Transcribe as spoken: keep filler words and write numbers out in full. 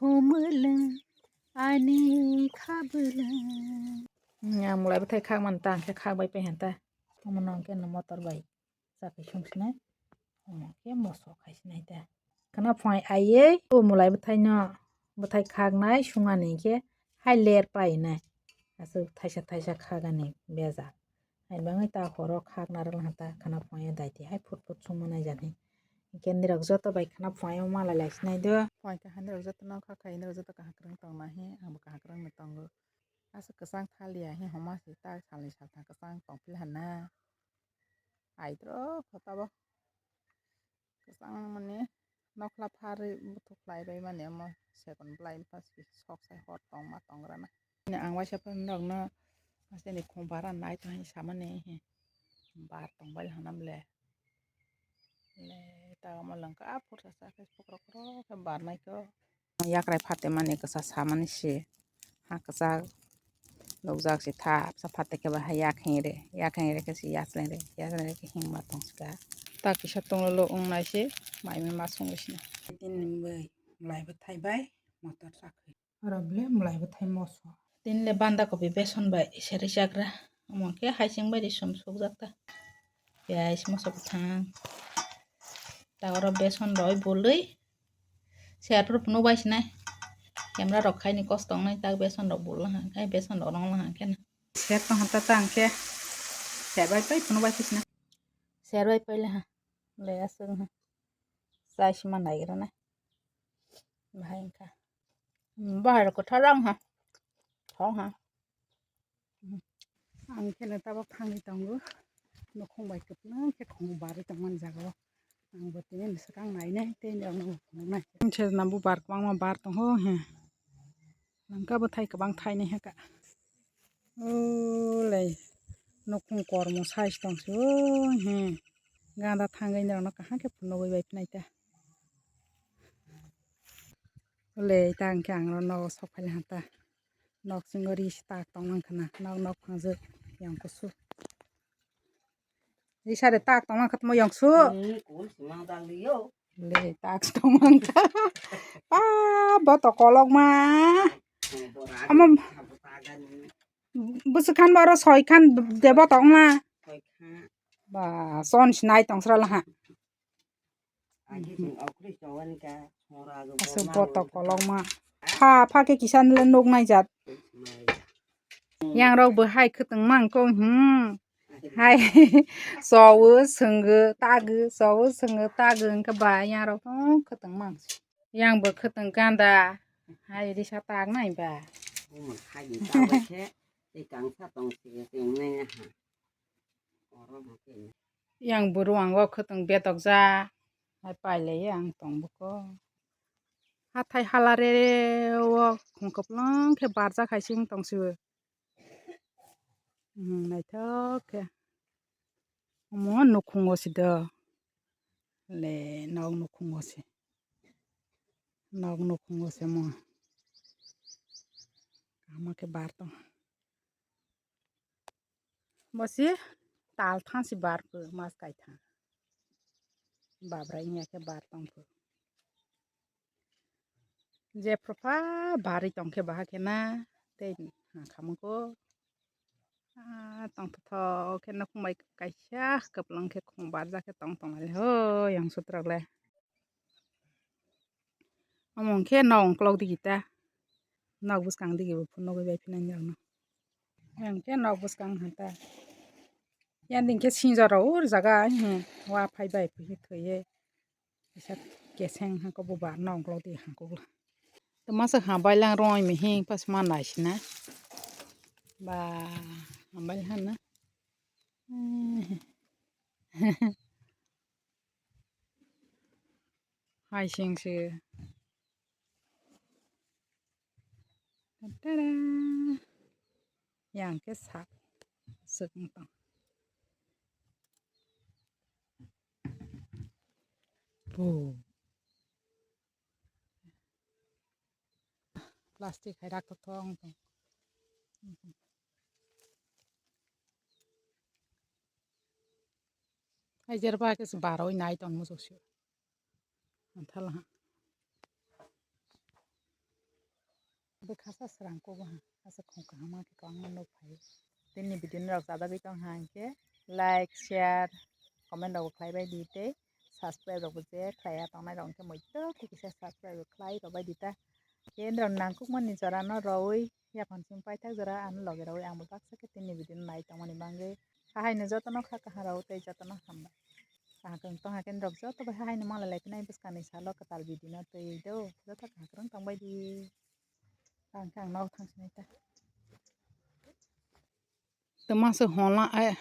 Mwlwng ani kha bwlwng. Hmm, ang mwlai bwthai khakmani ta, hwnkhe khakbai pai hanta. Omono hwnkhe no motor bai. Chakhe songsinai, omo khe moso khaisinai ta. Khana phai aiwi o mwlai bwthaino, bwthai khaknai sungani khe hai ler painai. Aswk thaisa thaisa khagani bejak. Hai bangwi ta horo khakna rwla ta khana phai daiti hai phut phut sungma nai jani. Hwnkhe nirok joto bai khana phai o malai lai sinai do. Phai kha nirok joto no kha khai nirok joto kaham kwrwng tong nahi, ang bo kaham kwrwng no tongo. Aswk kwchang thaliya hi homa se ta salni saltham kwchang tong phil hana. Aidro kho tabo. Kwchang mani nokla pharwi buthuk lai bai mani omo second bwlai bwtha sok sai hor tong ma tong rana. Ang waisa phone rok no aseni khum bara nai to hin samani hi bar tong bai hanam le. Le ta omo langka phursa sa khe phukro kro khe bar nai ko. Yakrai phate mani kwsa samani se ha kwchak nukjak se thapsa phate khe bahai yak hengre, yak hengre khe se yaslengre, yaslengre khe himma tongska. Ta kisa tonglolo wngnai se mai mai ma songwi sina. Tini bai mwlai bwthai bai motor chakhe. Oro bwle mwlai bwthai moso. Tini le banda kopi beson bai serwi chagra. Omo khe haising bai ri sum sukjak ta. Piyaj moso bwthang. Ta oro beson roi bului. Ser phuru phunuk bai sinai. Camera rok khaini kosto wngnai tak beson rok bul laha. Ai beson rok rong laha khe na. Ser tong hata ta hwnkhe. Ser bai pai phunuk bai sinai. Ser bai pai laha. Le aswk ha. Chai sima nai gra na. Bahai wngkha. Bahai rok kwthar rang ha. Thong ha. Ang khe no tabok thangwi tongo. Nukhung bai kwplwng khe khungo barwi tongmani jaga o. Ang bo tini swkang nainai tei rok no phunuknai. Ang se na bubar kwbangma bar tongo he. Langka bwthai kwbang thainai haka. O lei nukhung kormo size tong se o he. Ganda thangwi rok no kaham khe phunugwi bai phnai ta. O lei ta hwnkhe ang rok nogo sok phai laha ta. Nok singo ri se tak tong mang khna, nok nok phangjak yang kusu. Ri sare tak tong mang khatmo yang su. Hmm, kul si mang dang liyo. Le tak tong mang kha. Pa boto kolok ma. Hmm, bora. Ama ni, habu tagan ni. Bwswk khan boro soi khan de boto ma. Soi khan. Ba son sinai tong sra laha. Aswk boto kolokma. Pha, pha khe kisa le nuk nai jat. Yang rok bo hai khwtwng mang kok, hmm. Hai, chowo, swngo, tago, chowo, swngo, tago, hwnkhe ba yang rok tong khwtwng mang. Yang bo khwtwng ganda, hai risa tak nai ba. Omo khai ni ta bai khe, tei kangsa tong se, tei wngnai ha. Yang bwrwi ang o khwtwng bedokjak, hai pailaiya ang tong buko. Hathai hala re o khum kwplwng khe barjak hai se wng tong se o. Hmm, naithok khe. Omo nukhungo se do. Le nok nukhungo se. Nok nukhungo se mo. Kaham khe bar tong. Bo se tal thang se bar phu mas kai thang. Babra wngya khe bar tong phu. Jephru pha barwi tong khe baha khe na tei ha khamu ko. Ah, tongthok khe nukhung bai kaisa kwplwng khe khum barjak khe tong tong lai ho yang sutrok le. Omo hwnkhe nok uklok digi ta. Nok bwskang digi bo phunugwi bai phinani rokno. Yang khe nok bwskang ha ta. Yang ding khe sinjo rok ur jaga he wa phai bai phi thwi ye. Kisa keseng ha ko bubar nok uklok digi ha ko. To masa ha bai lang roi mi hing pas ma nai sina. Ba ha bai ha na. Hai sing se. Tada! Yang khe sak swk wng tong. Bo. Plastic hai rak tong tong. Hai jer ba khe se baroi nai tong muchuk se. Anthala ha. Bwkha sa srang kubu ha, asa khong kaham khe kwbangma nuk phai. Tini video no rok chajagwi tong ha hwnkhe like, share, comment rok bo khlai bai di tei subscribe rok bo je khlai ya tongnai rok hwnkhe muitok khe kisa subscribe rok khlai rw bai di ta. Khe norok nangkukmani jora no rwui yaphang simi paithak jora ano logi rwui ang bo baksa khe tini video no nai tongmani bagwi. Hahaino jotono kha kaha rw tei jotono hambai. Kaham tong hakhe norok joto bai hahaino malai lai phinai bwskangni salo kwtal video no twi do joto kaham tong bai di. Tang khe ang nok thang sinai ta. Tei masa hola ai.